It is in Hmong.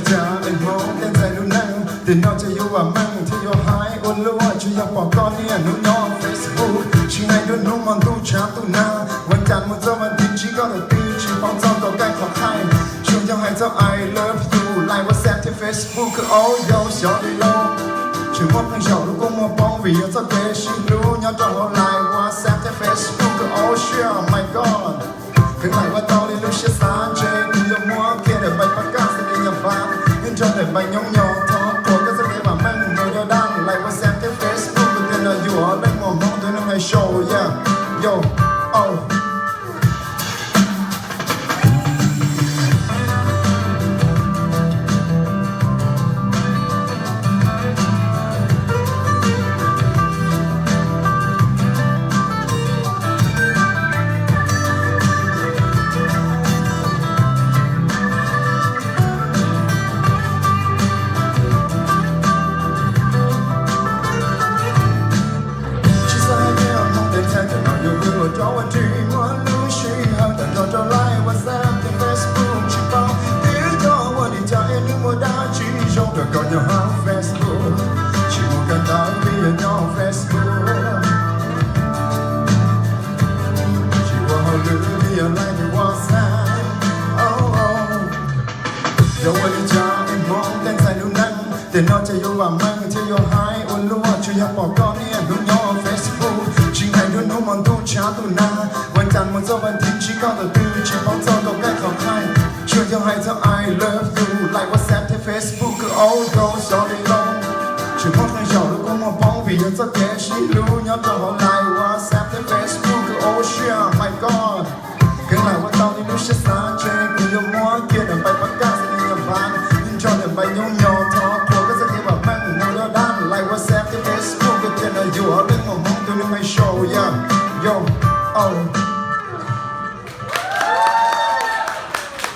Cas es Hmoob tej ntxhais lub neej, tiam no ces yuav vam meej thiab yuav hais ua luaj, tsuas yog pom koj niaj hnub nyob Facebook, tsis hais nruab hnub hmo ntuj tshav ntuj nag, vas cas mus txog vas thib tsib koj tawm twb tsis paub txog tau koj qhov kheej, tsuas yog hais txog I love you, like WhatsApp thiab Facebook, au yau xyov li lauj. Tseem muaj qee zaum lub kua muag poob vim yog txoj kev sib hlub nyob rau hauv like WhatsApp thiab Facebook, oh shit, oh my god. Kheev hais ua tau li lub siab xav ntshe kuv yuav muab kiag daim npaim pab kaj xws li nyuag fab, ib nrog daim npaim nyob nyo thov qhuas koj txoj kev vam meej mus rau dab like WhatsApp thiab Facebook, kuv tias no yuav leej muam Hmoob tus neeg hais show, yeah, yo, oh. Tsis xav hais tias Hmoob tej ntxhais tam no yuav vwm los rov ua ris muaj lub sij hawm tawm nrog rau like WhatsApp thiab Facebook tsis paub twb coj ua li cas es nws muaj dab tsi zoo rau koj nyob hauv Facebook. Tsis muaj kab ntawv vim yog nyob hauv Facebook, tsis ua hauj lwm vim yog like nws WhatsApp. Yog ua li cas es Hmoob tej ntxhais lub neej, tiam no ces yuav vam meej thiab yuav hais ua luaj, tsuas yog pom koj niaj hnub nyob Facebook, tsis hais nruab hnub hmo ntuj tshav ntuj nag, vas cas mus txog vas thib tsib koj tawm twb tsis paub txog tau koj qhov kheej, tsuas yog hais txog I love you, like WhatsApp thiab Facebook, au yau xyov li lauj. Tseem muaj qee zaum lub kua muag poob vim yog txoj kev sib hlub nyob rau hauv like